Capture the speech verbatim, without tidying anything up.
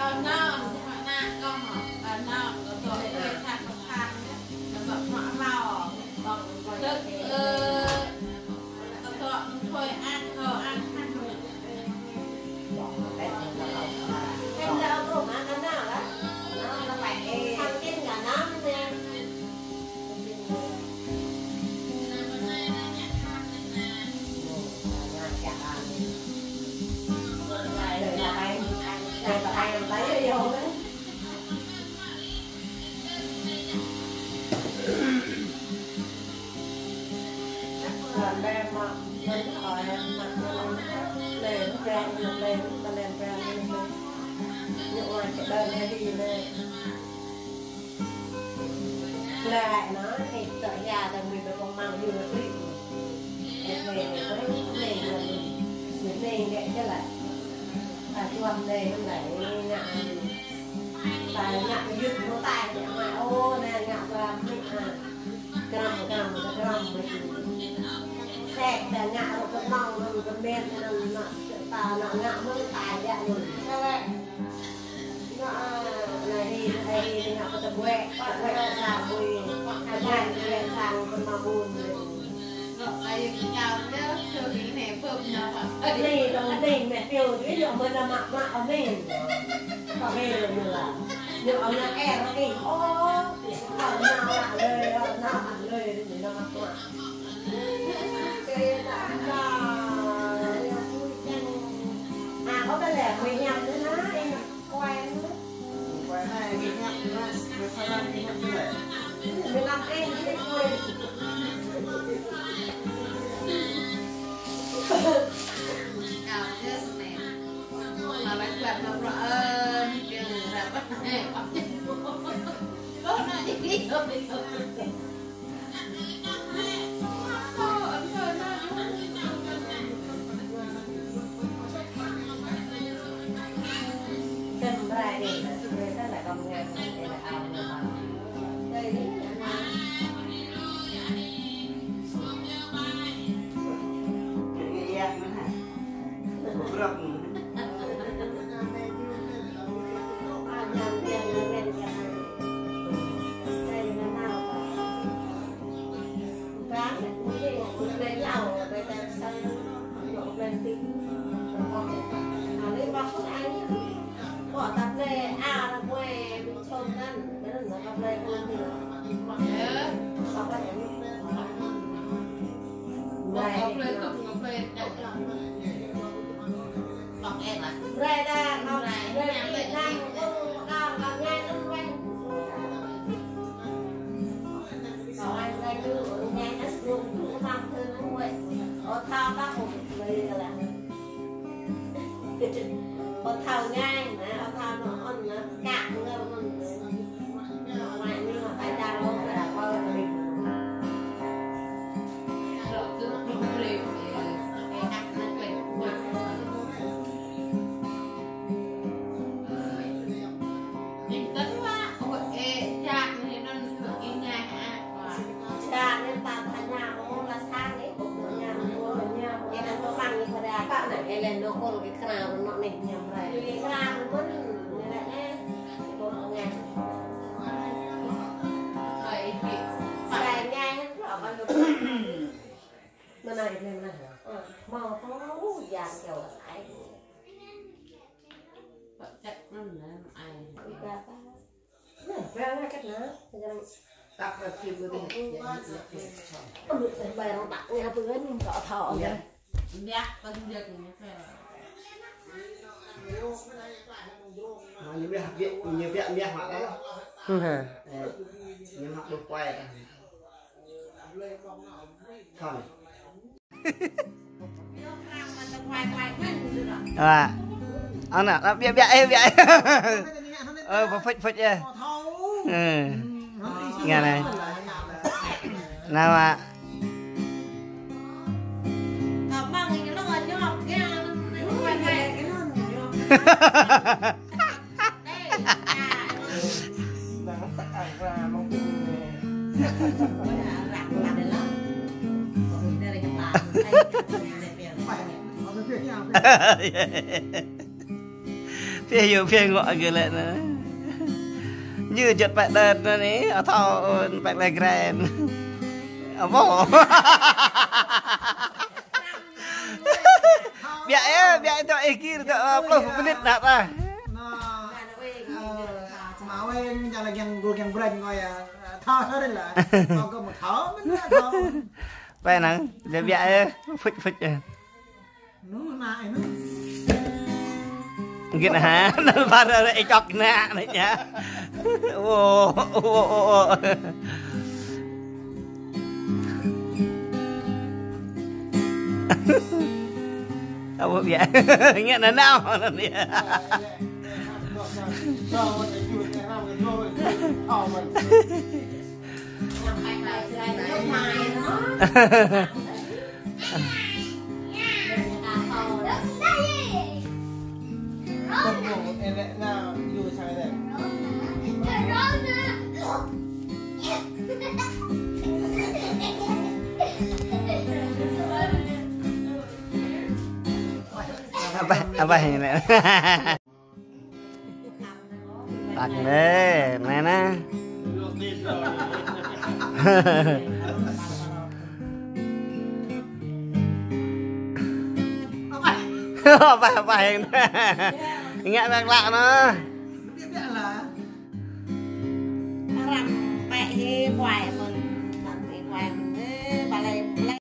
Kâo nao, mă ană kâo hă? Kâo nao, kâo dŏ tui tha kâo pha, kâo dŏ mă hlâo. Tơl, ơ, kâo dŏ tui ăt kâo ăt hă. Em đau bụng hả? Kâo nao hả? Nao là phải, ê, thằng tin cả năm nè. Lĕ anai, ih tơ̆ ia tơ̆ mui tơ̆ kông măng hyu tui. Ih mui mui mui mui mui mui mui mui mui mui. Ai tuăm anai, anai, ngă. Tai ngă yut mơ̆ tai ngă mai, ô, anai ngă ba mui, a. Kram, kram, kram, mui. Sek, ta ngă rơ̆ kơmăng, năn kơmet, năn nă, ta nă ngă mơ̆ tai ia mui. Lĕ. Nă, nă hi, nă hi, nă kơ tơguĕ, tơguĕ kơ sa bui, hai bai tơguĕ sang kơ ma bun. Nă, kơ yơh kơ čao, yơh, kơ hi nè, bơm nă, nă. Nê, dong nê, mẹ piu, yơh, yơh, mơ̆ nă mă, mă, ơ mê. Kơ mê, yơh, yơh la. Yơh, ơ nă, e, rơ̆, ê, ô, ơ nă, lă, lơi, ơ nă, lơi, nă mă, mă. Kơ yơh, nă, nă, yơh, bui, yơh. A, kơ tơlơi, mui hiam, nă, nă, ê. Ñu ƀiă, ñu ƀiă, ñu ƀiă mă ta. Ñu mă đuh quay ta. Thon. Wah. Ană, ƀiă, ƀiă, ê, ƀiă. Ơ, bơ phŭt, phŭt, ê. Ơ. Ngă anai. Anai mă. Phiê yua phiê ngŏ gơ̆ lĕ anai. Ñu juăt pĕk đơ̆t anai, ơ thâo ôn pĕk lĕ gren. Ơ ƀô̆. Ƀiă ê, ƀiă ê, tơ ê gir, tơ, ơ, pluh mơnit ană ta. Pĕk anai, lĕ ƀiă ê, phŭt, phŭt ê. Git ha, năn ƀar ră ê čŏk ană anai ñu. Ô, ô, ô, ô. Ơ ƀiă. Ngă anai nao anai ñu. Abah, abah ñu anai. Tăk anai, anai anai. Abah, abah ñu anai. Ngă ƀiă klă anai. Arăng pĕk hĭ quay mơ̆n, pĕk hĭ quay mơ̆n, ê, ƀă lĕ